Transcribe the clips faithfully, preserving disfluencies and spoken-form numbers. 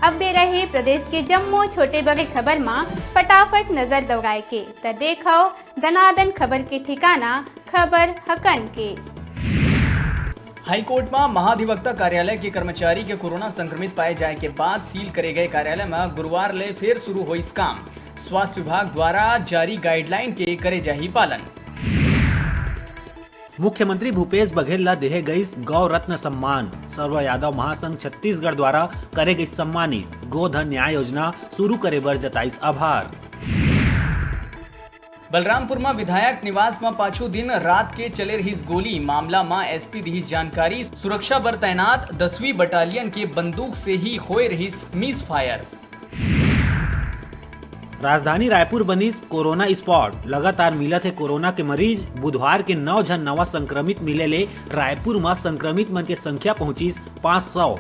अब बेरा हे प्रदेश के जम्मो छोटे बड़े खबर म फटाफट नजर दौड़ाए के, त देखव दनादन खबर के ठिकाना, खबर हकन के। हाईकोर्ट म महाधिवक्ता कार्यालय के कर्मचारी के कोरोना संक्रमित पाए जाए के बाद सील करे गए कार्यालय म गुरुवार ले फेर शुरू होइस काम। स्वास्थ्य विभाग द्वारा जारी गाइडलाइन के करे जाही पालन। मुख्यमंत्री भूपेश बघेल ला देहे गईस गौ रत्न सम्मान। सर्व यादव महासंघ छत्तीसगढ़ द्वारा करे गईस सम्मानित। गोधन न्याय योजना शुरू करे बर जताइस आभार। बलरामपुर म विधायक निवास म पाछू दिन रात के चले रहिस गोली। मामला म एसपी दिहिस जानकारी, सुरक्षा बर तैनात दसवीं बटालियन के बंदूक से ही होए रहिस मिस फायर। राजधानी रायपुर बनिस कोरोना स्पॉट, लगातार मिलत हे कोरोना के मरीज। बुधवार के नौ झन नवा संक्रमित मिले ले रायपुर म संक्रमित मन के संख्या पहुंचिस पाँच सौ।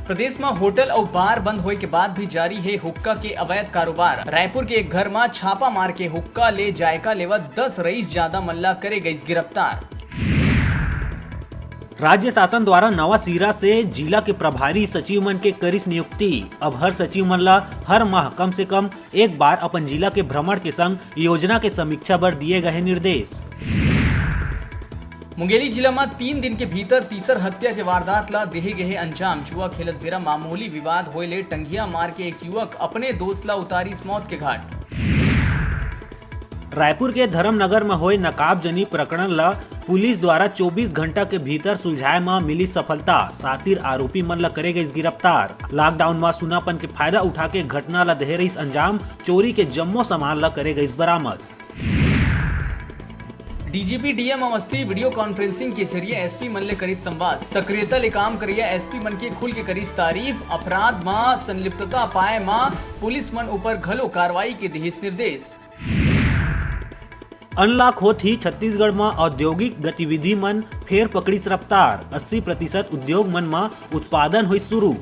प्रदेश म होटल अउ बार बंद होए के बाद भी जारी हे हुक्का के अवैध कारोबार। रायपुर के एक घर म छापा मार के हुक्का ले जायका लेवत दस रईस जादा मन ला करे गईस गिरफ्तार। राज्य शासन द्वारा नवा सिरा से जिला के प्रभारी सचिव मन के करिस नियुक्ति। अब हर सचिव मन ला हर माह कम से कम एक बार अपन जिला के भ्रमण के संग योजना के समीक्षा बर दिए गए निर्देश। मुंगेली जिला म तीन दिन के भीतर तीसर हत्या के वारदात ला देहे गए अंजाम। जुआ खेलत बेरा मामूली विवाद होए ले टंगिया मार के एक युवक अपने दोस्त ला उतारिस मौत के घाट। रायपुर के धर्मनगर म होए नकाबजनी प्रकरण ल पुलिस द्वारा चौबीस घंटा के भीतर सुलझाए म मिली सफलता। सातिर आरोपी मन ल करे गइस गिरफ्तार। लॉकडाउन म सुनापन के फायदा उठा के घटना ल देहे रहिस अंजाम। चोरी के जम्मो सामान ल करे गइस बरामद। DGP DM Awasthi video conferencing के जरिए एसपी मन ले करिस संवाद। सक्रियता ले काम करइया एसपी मन के खुल के करिस तारीफ। अपराध म संलिप्तता पाए म पुलिस मन ऊपर घलो कार्रवाई के दिहिस निर्देश। अनलॉक होत ही छत्तीसगढ़ म औद्योगिक गतिविधि मन फेर पकड़िस रफ्तार। अस्सी प्रतिशत उद्योग मन म उत्पादन होइस शुरू।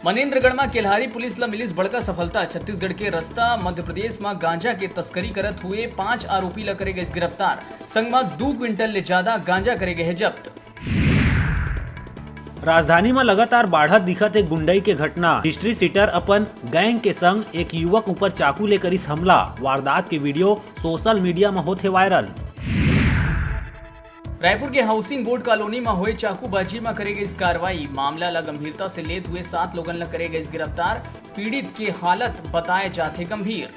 मनेन्द्रगढ़ म केल्हारी पुलिस ल मिलिस बड़का सफलता। छत्तीसगढ़ के रस्ता मध्य प्रदेश म गांजा के तस्करी करत हुए पांच आरोपी ल करे गइस गिरफ्तार। संग म दू क्विंटल ले जादा गांजा करे गए हे जब्त। राजधानी म लगातार बाढ़त दिखत हे गुंडई के घटना। हिस्ट्री सीटर अपन गैंग के संग एक युवक ऊपर चाकू ले करिस हमला। वारदात के वीडियो सोशल मीडिया म होत हे वायरल। रायपुर के हाउसिंग बोर्ड कॉलोनी म होए चाकूबाजी म करे गइस कार्रवाई। मामला ल गंभीरता से लेत हुए सात लोगन ल करे गइस गिरफ्तार। पीड़ित के हालत बताए जाथे गंभीर।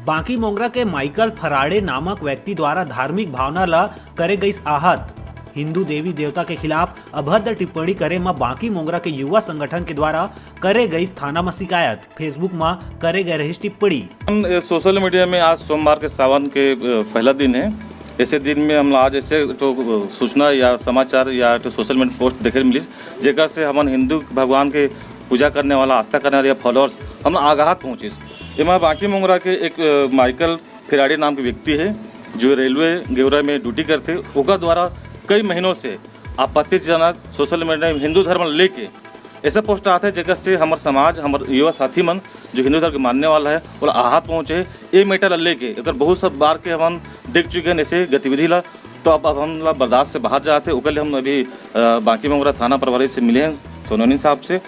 बांकी मोंगरा के माइकल फराड़े नामक व्यक्ति द्वारा धार्मिक भावना ल करे गइस आहत। हिंदू देवी देवता के खिलाफ अभद्र टिप्पणी करे म बांकी मोंगरा के युवा संगठन के द्वारा करे गइस थाना म शिकायत। Facebook म करे गए रहिस टिप्पणी। हम, ए, सोशल मीडिया में आज सोमवार के सावन के, अ, पहला दिन है। ऐसे दिन में हम आज ऐसे तो, अ, सूचना या समाचार या तो सोशल मीडिया पोस्ट देखे मिलिस, जेकर से हमन हिंदू भगवान के पूजा करने वाला, आस्था करने वाले फॉलोअर्स हम आगाह पहुँचिस। एमा बांकी मोंगरा के एक, अ, माइकल फिराडी नाम के व्यक्ति है, जो रेलवे गेवरा में ड्यूटी करथे, ओकर द्वारा कई महीनों से आपत्तिजनक सोशल मीडिया में हिंदू धर्म लेके ऐसा पोस्ट आथे, जेकर से हमर समाज, हमर युवा साथी मन, जो हिंदू धर्म के मानने वाला है, ओला आहत पहुंचे। ए मैटर ला लेके एकर बहुत सब बार के हमन देख चुके हैं ऐसे गतिविधि ला, तो अब, अब हम ला बर्दाश्त से बाहर जाते, ओकर लिए हम अभी, अ, बांकी मोंगरा थाना प्रभारी से मिले हैं, सोनोनी साहब से।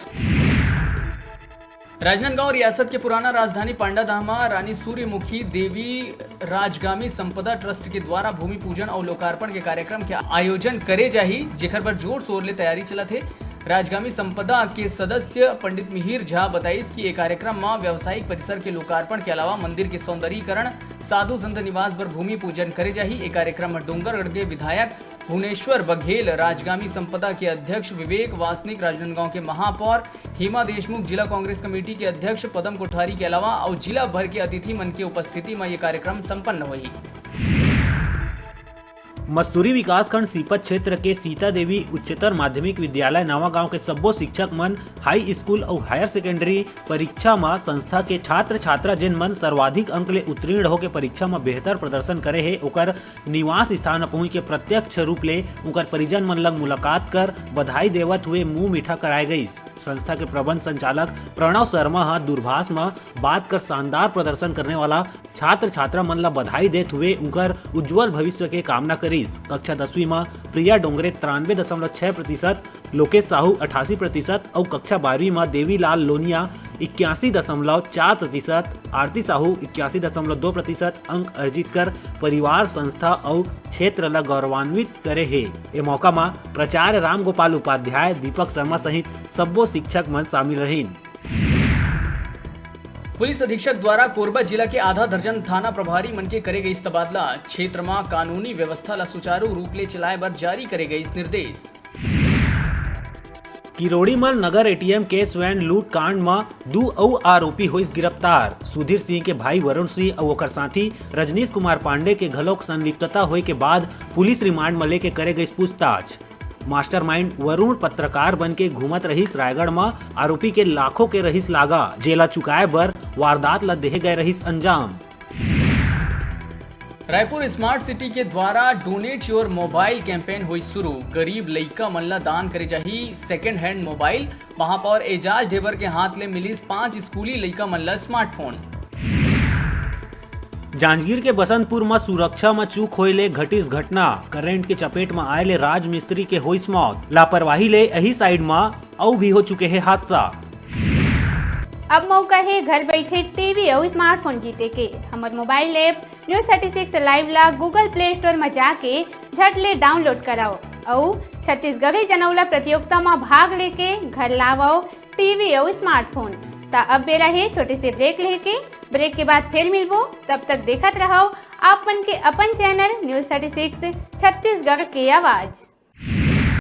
राजनांदगांव रियासत के पुराना राजधानी पांडाधाम म रानी सूर्यमुखी देवी राजगामी संपदा ट्रस्ट के द्वारा भूमि पूजन अउ लोकार्पण के कार्यक्रम के आयोजन करे जाही, जेकर बर जोर शोर ले तैयारी चलत हे। राजगामी संपदा के सदस्य पंडित मिहिर झा बताइस कि ए कार्यक्रम म व्यावसायिक परिसर के लोकार्पण के अलावा मंदिर के सौंदर्यीकरण, साधु संत निवास बर भूमि पूजन करे जाही। ए कार्यक्रम म डोंगरगढ़ के विधायक भुवनेश्वर बघेल, राजगामी संपदा के अध्यक्ष विवेक वासनिक, राजनांदगांव के महापौर हेमा देशमुख, जिला कांग्रेस कमेटी के अध्यक्ष पदम कोठारी के अलावा अउ जिला भर के अतिथि मन के उपस्थिति म ये कार्यक्रम संपन्न होही। मस्तूरी विकासखंड सीपत क्षेत्र के सीता देवी उच्चतर माध्यमिक विद्यालय नवागांव के सब्बो शिक्षक मन हाई स्कूल अउ हायर सेकेंडरी परीक्षा म संस्था के छात्र छात्रा, जेन मन सर्वाधिक अंक ले उत्तीर्ण होके परीक्षा म बेहतर प्रदर्शन करे हे, ओकर निवास स्थान म पहुंच के प्रत्यक्ष रूप ले उंकर परिजन मन लग मुलाकात कर बधाई देवत हुए मुंह मीठा कराए गइस। संस्था के प्रबंध संचालक प्रणव शर्मा ह दूरभाष म बात कर शानदार प्रदर्शन करने वाला छात्र छात्रा मन ल बधाई देत हुए उंकर उज्जवल भविष्य के कामना करिस। कक्षा दसवीं म प्रिया डोंगरे तिरानबे दशमलव छह प्रतिशत, लोकेश साहू अठासी प्रतिशत अउ कक्षा बारहवीं म देवीलाल लोनिया इक्यासी दशमलव चार प्रतिशत, आरती साहू इक्यासी दशमलव दो प्रतिशत अंक अर्जित कर परिवार, संस्था अउ क्षेत्र ल गौरवान्वित करे हे। ए मौका म प्राचार्य रामगोपाल उपाध्याय, दीपक शर्मा सहित सब्बो शिक्षक मन शामिल रहिन। पुलिस अधीक्षक द्वारा कोरबा जिला के आधा दर्जन थाना प्रभारी मन के करे गइस तबादला। क्षेत्र म कानूनी व्यवस्था ल सुचारू रूप ले चलाए बर जारी करे गइस निर्देश। किरोड़ीमल नगर एटीएम के स्वैन लूट कांड म दू अउ आरोपी होइस गिरफ्तार। सुधीर सिंह के भाई वरुण सिंह अउ ओकर साथी रजनीश कुमार पांडे के घलोक संलिप्तता होय के बाद पुलिस रिमांड म लेके करे गइस पूछताछ। मास्टरमाइंड वरुण पत्रकार बन के घूमत रहिस रायगढ़ म, आरोपी के लाखों के रहिस लागा, जेला चुकाए बर वारदात ल देहे गए रहिस अंजाम। रायपुर स्मार्ट सिटी के द्वारा डोनेट योर मोबाइल कैंपेन होई शुरू। गरीब लइका मन ल दान करे जाही सेकेंड हैंड मोबाइल। महापौर एजाज ढेबर के हाथ ले मिलिस पांच स्कूली लइका मन ल स्मार्टफोन। जांजगीर के बसंतपुर म सुरक्षा म चूक होए ले घटिस घटना। करंट के चपेट म आए ले राजमिस्त्री के होइस मौत। लापरवाही ले एही साइड म अउ भी हो चुके हे हादसा। अब मौका हे घर बैठे टीवी अउ स्मार्टफोन जीते के। हमर mobile app news thirty six live ला Google Play Store म जाके झट ले डाउनलोड कराओ अउ छत्तीसगढ़ी जनौला प्रतियोगिता म भाग लेके घर लावव टीवी अउ स्मार्टफोन। त अब बेरा हे छोटे से ब्रेक लेके। ब्रेक के बाद फिर मिलबो, तब तक देखत रहव आप मन के अपन channel news thirty six Chhattisgarh के आवाज।